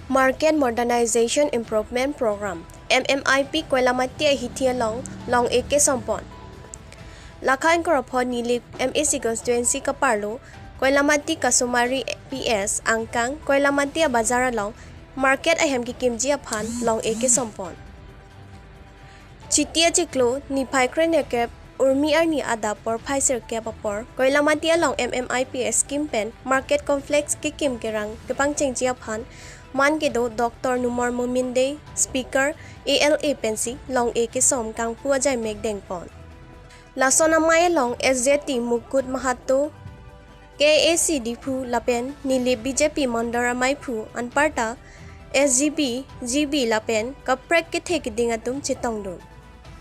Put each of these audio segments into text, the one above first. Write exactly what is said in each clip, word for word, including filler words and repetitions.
Market Modernization Improvement Program, M M I P Koilamati ahithi along long-e kesompon. Lakha ingkoi ra pho Nilip M A C constituency kaparlo, Koilamati Kasumari P S angkang, Koilamati abazar along market ahem kekimji aphan long-e kesompon. Chiti achiklo niphai kre-nerkep, Urmi arni adap porphai sirkep apor, Koilamati along M M I P scheme pen market complex kekim kerang kepangchengji aphan man kedo Doctor Numor Momin Dey, Speaker, A L A pensi long-e kesom kangpu ajaimek dengpon. Lason amei along S J T Mukut Mahato, K A C Diphu lapen Nilip B J P Mondol amaiphu anparta S G B, G B lapen kaprek kethe keding atum chetongdun.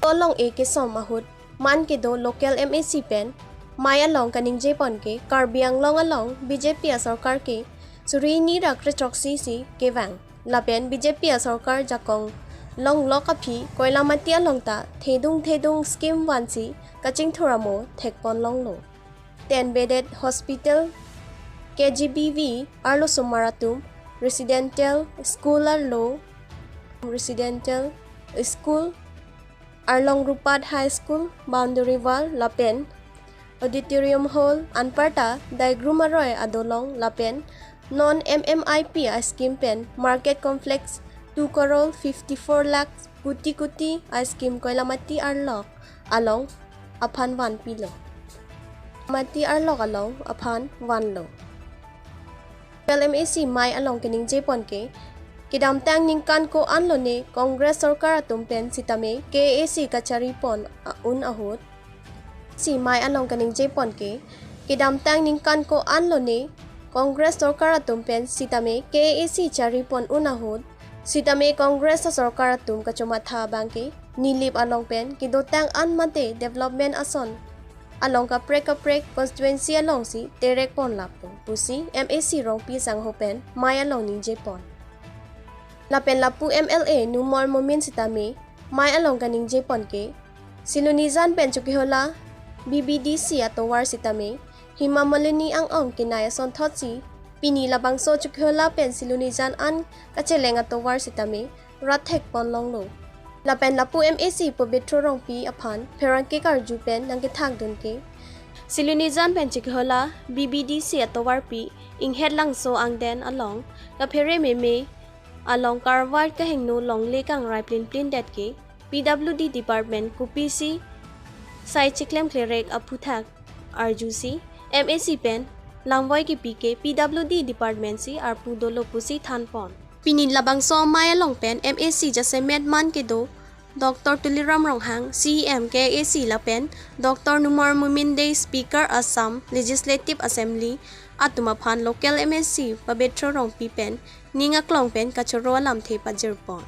Along-e kesom ahut man kedo local M A C pen mei along kaningjepon ke Karbi Anglong along B J P asorkar ke suri hini ra kre-throksi si kevang. Lapen B J P asorkar jakong longlok aphi Koilamati along ta thedung thedung scheme vansi kachingthur amo thekpon longlo. Ten bedded hospital, K G B V arlosomar atum, residential school arlo, residential school, Arlong Rupat High School, boundary wall lapen auditorium hall anparta Daigrum aroi adolong lapen non M M I P a-scheme pen market complex two crore fifty-four lakh kuti kuti a-scheme Koilamati arlok along aphan vanpilo. Mati arlok along aphan vanlo. L M A C mei along keningjepon ke, kedamtang ningkan ko-an lone Congress sorkar atum pen sitame K A C kacharipon a-, un ahut. Si mei along keningjepon ke, kedamtang ningkan ko-an lone Congress sorkar atum pen sitame K A C charipon un ahut, sitame Congress asorkar atum kachomatha abang ke Nilip along pen kedotang an mate development ason along kaprek kaprek constituency alongsi terekpon lapu pusi M A C Rongpi sangho pen mei along ningjepon. Lapen lapu M L A Numor Momin sitame mei along kaningjepon ke, Silonijan pen Chokihola B B D C atovar sitame Hema Malini Angong kenai asonthotsi pini labangso Chokihola pen Silonijan an kacheleng atovar sitame rat thekpon longlo. Lapen lapu M A C Pobitro Rongpi aphan pherangke karju pen nangkethakdun ke, Silonijan pen Chokihola B B D C atovarpi inghet langso angdeng along kaphere meme along karvai kahingno longle kangrai plin plin det ke P W D department kopisi sai chiklemklerek aphuthak arjusi M A C pen langvoi kepi ke P W D department si arpu dolo pusi thanpon. Pini labangso mei along pen M A C jasemet man kedo Doctor Tuliram Ronghang, C E M K A C lapen Doctor Numor Momin Dey, Speaker Assam Legislative Assembly atum aphan local M A C Pobitro Rongpi pen ning aklong pen kachoro alamthe pajirpon.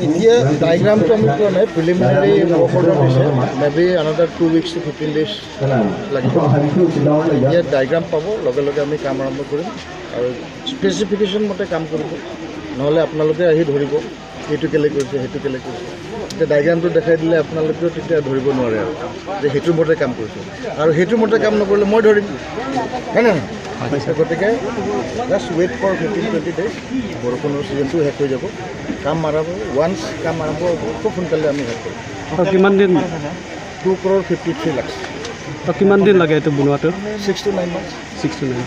এতিয়া ডায়েগ্ৰামটো আমি পোৱা নাই, preliminary work order দিছে, maybe another two weeks to fifteen days লাগিব। এতিয়া ডায়েগ্ৰাম পাব, লগে লগে আমি কাম আৰম্ভ কৰিম আৰু স্পেচিফিকেশ্যন মতে কাম কৰিব, নহ'লে আপোনালোকে আহি ধৰিব এইটো কেলে কৰিছে, সেইটো কেলে কৰিছে। এতিয়া ডায়েগ্ৰামটো দেখাই দিলে আপোনালোকেও তেতিয়া ধৰিব নোৱাৰে আৰু যে সেইটোৰ মতে কাম কৰিছে। আৰু সেইটোৰ মতে কাম নকৰিলে মই ধৰিম, হয় নে নহয়? গতিকে just wait for fifteen twenty days, বৰষুণৰ ছিজনটো শেষ হৈ যাব, কাম আৰম্ভ, ৱান্স কাম আৰম্ভ হ'ব, খুব সোনকালে আমি শেষ কৰিম। আৰু কিমান দিন? Two crore fifty three lakh. তো কিমান দিন লাগে এইটো বনোৱাটো? Six to nine months. Six to nine.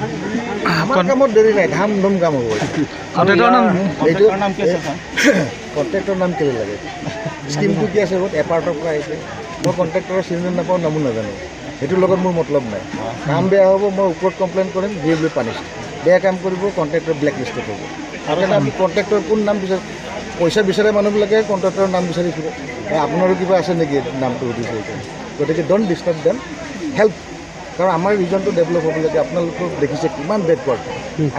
আমাৰ কামত দেৰি নাই, ধাম ধুম কাম হ'ব। কণ্ট্ৰেক্টৰ নাম? এইটো কণ্ট্ৰেক্টৰ নাম কেলে লাগে? স্কিমটো কি আছে, বহুত এপাৰ্টৰ পৰা আহিছে। মই কণ্ট্ৰেক্টৰৰ চিনি নাপাওঁ, নামো নাজানো, সেইটোৰ লগত মোৰ মতলব নাই। কাম বেয়া হ'ব, মই ওপৰত কমপ্লেইন কৰিম, he will be punished। বেয়া কাম কৰিব, কণ্ট্ৰেক্টৰ ব্লেক লিষ্টত হ'ব। সেইকাৰণে আমি কণ্ট্ৰেক্টৰ কোন নাম পিছত পইচা বিচাৰে মানুহবিলাকে কণ্ট্ৰেক্টৰৰ নাম বিচাৰি ফুৰে। বা আপোনাৰো কিবা আছে নেকি নামটো সুধিছে এতিয়া। গতিকে don't disturb them, help। কাৰণ আমাৰ ৰিজনটো ডেভেলপ হ'ব লাগে। আপোনালোকক দেখিছে কিমান backward.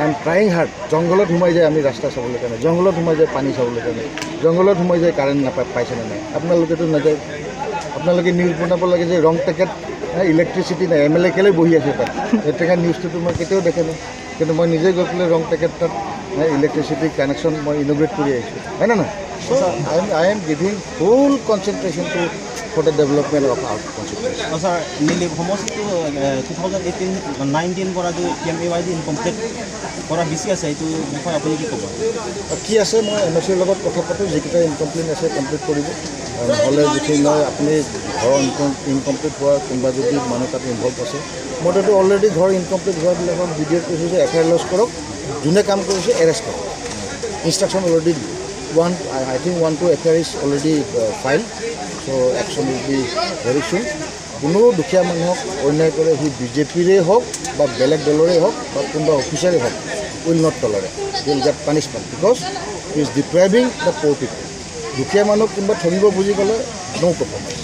I am trying hard। জংঘলত সোমাই যায় আমি ৰাস্তা চাবলৈ কাৰণে, জংঘলত সোমাই যায় পানী চাবলৈ কাৰণে, জংঘলত সোমাই যায় কাৰেণ্ট নাপায়, পাইছে নে নাই? আপোনালোকেতো নাযায়। আপোনালোকে নিউজ বনাব লাগে যে ৰং টেকেত, ইলেক্ট্ৰিচিটি নাই, এম এল এ কেলে বহি আছে তাত। এই টেকা নিউজটোতো মই কেতিয়াও দেখা নাই। কিন্তু মই নিজে গৈ পেলাই ৰং টেকেত তাত ইলেক্ট্ৰিচিটি কানেকশ্যন মই ইনগ্ৰেট কৰি আহিছোঁ, হয় নে নহয়? So I am, I am giving full concentration to for the development of our constituency. Sir, নিলি সমষ্টিটো টু থাউজেণ্ড এইটিন নাইনটিন পৰা যে P M A Y D incomplete কৰা বেছি আছে, এইটো বিষয়ে আপুনি কি ক'ব? কি আছে, মই এম এ চিৰ লগত কথা পাতোঁ, যিকেইটা ইনকমপ্লিট আছে কমপ্লিট কৰিব। আৰু নহ'লে যিখিনি নহয়, আপুনি ঘৰৰ ইনকম ইনকমপ্লিট হোৱা কোনোবা যদি মানুহ তাত ইনভল্ভ আছে, মইতো অলৰেডি ঘৰ ইনকমপ্লিট হোৱাবিলাকক বি ডি অ'ত কৈছোঁ যে এফ আই আৰ লজ কৰক, যোনে কাম কৰিছে এৰেষ্ট কৰক। Instruction already one, I, I think one two F I R is already uh, filed, so action will be very soon. কোনো দুখীয়া মানুহক অন্যায় কৰে, সি বি জে পিৰে হওক বা বেলেগ দলৰে হওক বা কোনোবা অফিচাৰে হওক, will not tolerate, will get punishment because he is depriving the poor people. দুখীয়া মানুহক কোনোবা ঠগিব বুজি গ'লে no compromise.